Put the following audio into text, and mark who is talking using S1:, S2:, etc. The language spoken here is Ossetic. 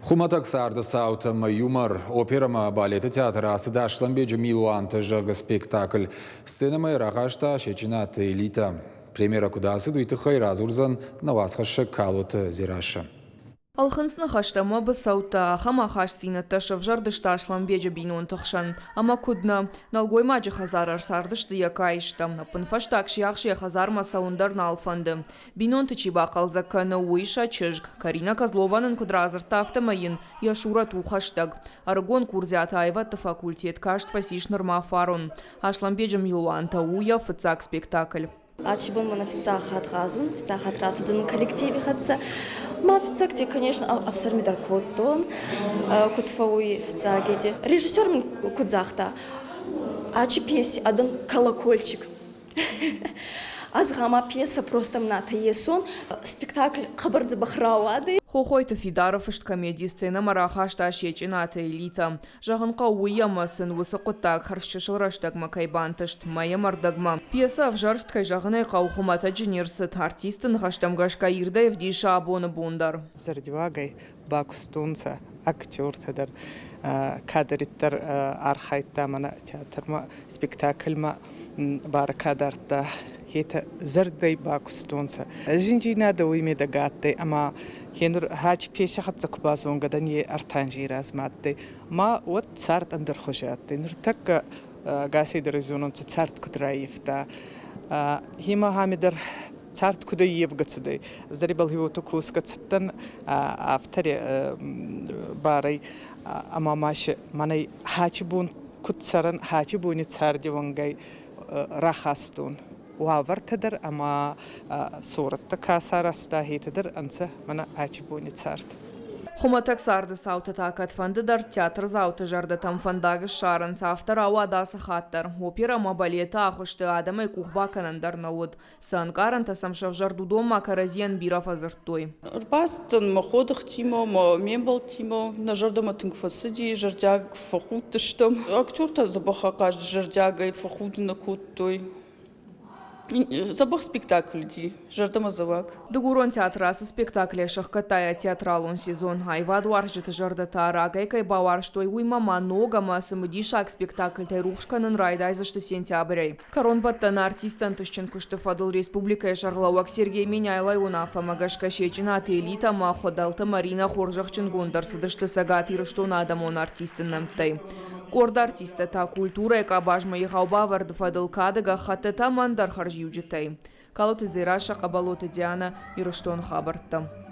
S1: Хуымӕтӕг царды цаутӕ ӕмӕ юмор. Оперӕ ӕмӕ балеты театры ацыд Аслӕнбеджы милуантӕ зӕгъы спектакль. Сценӕмӕ йӕ рахаста Сечъынаты Элитӕ. Премьерӕ куыд ацыд, уый тыххӕй радзурдзӕн нӕ уацхӕссӕг Калоты Дзерассӕ.
S2: Ӕлхынцъ ныхӕстӕ ӕмӕ быцӕуттӕ, ахӕм ахастдзинӕдтӕ сӕвзӕрдысты Аслӕнбеджы бинонты хсӕн. Ӕмӕ куыд нӕ? Нӕлгоймаджы хӕдзары ӕрцардысты йӕ каистӕ. Ӕппынфӕстаг сиахс йӕ хӕдзармӕ цӕуын дӕр нал фӕнды. Бинонты чи бахъӕлдзӕг кӕны, уый сӕ чызг. Карина Козлова нын куыд радзырдта, афтӕмӕй йын йӕ сурӕт у хӕстӕг. Ӕрыгон курдиаты аивӕдты факультет каст фӕцис нырма фарон. Аслӕнбеджы милуантӕ у йӕ фыццаг спектакль.
S3: Ачи бон мӕнӕ фиццаг хатт гъазун, фиццаг хатт рацудзӕн коллективи хӕццӕ. Ма фиццӕгти, конечно, ӕфсӕрми дӕр кодтон, куд фӕууй фиццагеди. Режиссер мин куд загъта, ачи пьеси адӕн колокольчик. Ӕз гъӕма пьесӕ просто мнатӕ есон. Спектакль хъӕбӕр дзӕбӕх рауадӕй.
S2: Хохойты Фидары фыст комеди сценӕмӕ рахаста Сечъынаты Элитӕ. Зӕгъын хъӕуы уый, ӕмӕ сын уыцы хъуыддаг хӕрзчысыл рӕстӕгмӕ кӕй бантыст, мӕйӕ ӕрдӕгмӕ. Пьесӕ ӕвзӕрст, кӕй зӕгъын ӕй хъӕуы, хуымӕтӕджы не рцыд, артисты ныхӕстӕм гӕсгӕ ирдӕй ӕвдисы абоны бон дӕр.
S4: Зӕрдиуагӕй бакуыстонцӕ актертӕ дӕр, кӕдӕриддӕр архайдта мӕнӕ театрмӕ, спектакльмӕ барӕ ка дардта, етӕ зӕрдӕй бакустонцӕ. Зиндзийнадӕ уой медӕгӕ адтӕй ӕма хенур хачи пьеси хӕццӕ ку базонгӕ дӕн, е ӕртӕ анзей размӕ адтӕй. Ма уӕд цард ӕндӕрхузи адтӕй. Нуртӕккӕ ӕгасӕй дӕр зонунцӕ, цард куд раййивта. Хема хами дӕр цард куд ӕййевгӕ цудӕй. Ӕз дӕр ибӕл уотӕ косгӕ цудтӕн автори барӕй ӕма ма мӕнӕй хачи бон куд цӕрӕн, хачи бони царди уӕнгӕй рахастон уавӕртӕ дӕр ӕма сорӕттӕ ка саразта, етӕ дӕр ӕнцӕ мӕнӕ ачи бони цард.
S2: Хуымӕтӕг царды цаутӕ та кӕдфӕнды дӕр театрдзауты зӕрдӕтӕм фӕндаг ссарынц, афтӕ рауад ацы хатт дӕр. Оперӕ ӕмӕ балеты агъуысты адӕмӕй къух бакӕнӕн дӕр нӕ уыд. Цы ӕнкъарӕнтӕ сӕм сӕвзӕрд, уыдонмӕ кӕрӕдзийӕн бирӕ фӕдзырдтой.
S5: Ӕрбацыдтӕн мӕ ходыгътимӕ, мӕ ме мбӕлттимӕ. Нӕ зӕрдӕмӕ тынг фӕцыди, зӕрдиаг фӕхудтыстӕм. Актертӕ дзӕбӕх ахъазт зӕрдиагӕй фӕхудын нӕ кодтой. Дзӕбӕх спектакль уыди, зӕрдӕмӕдзӕуӕг.
S2: Дыгурон театры ацы спектаклӕй сӕхгӕдта йӕ театралон сезон. Аивадуарзджыты зӕрдӕтӕ рагӕй кӕй бауарзтой, уый ма ног ӕмӕ цымыдисаг спектакльтӕй рухс кӕнын райдайдзысты сентябрӕй. Кӕронбӕттӕны артисттӕн тысджын куысты фӕдыл республикӕйы сӕргълӕууӕг Сергей Меняйлойы уынаффӕмӕ гӕсгӕ Сечъынаты Элитӕ ӕмӕ Хуыдӕлты Маринӕ хорзӕхджынгонд ӕрцыдысты Цӕгат Ирыстоны адӕмон артисты нӕмттӕй. Къорд артисттӕ та культурӕйы къабазмӕ егъау бавӕрды фӕдыл кады гӕххӕттытӕ ӕмӕ ӕндӕр хӕрзиуджытӕй. Калоты Дзерассӕ, Хъӕбӕлоты Дианӕ, Ирыстоны хабӕрттӕ.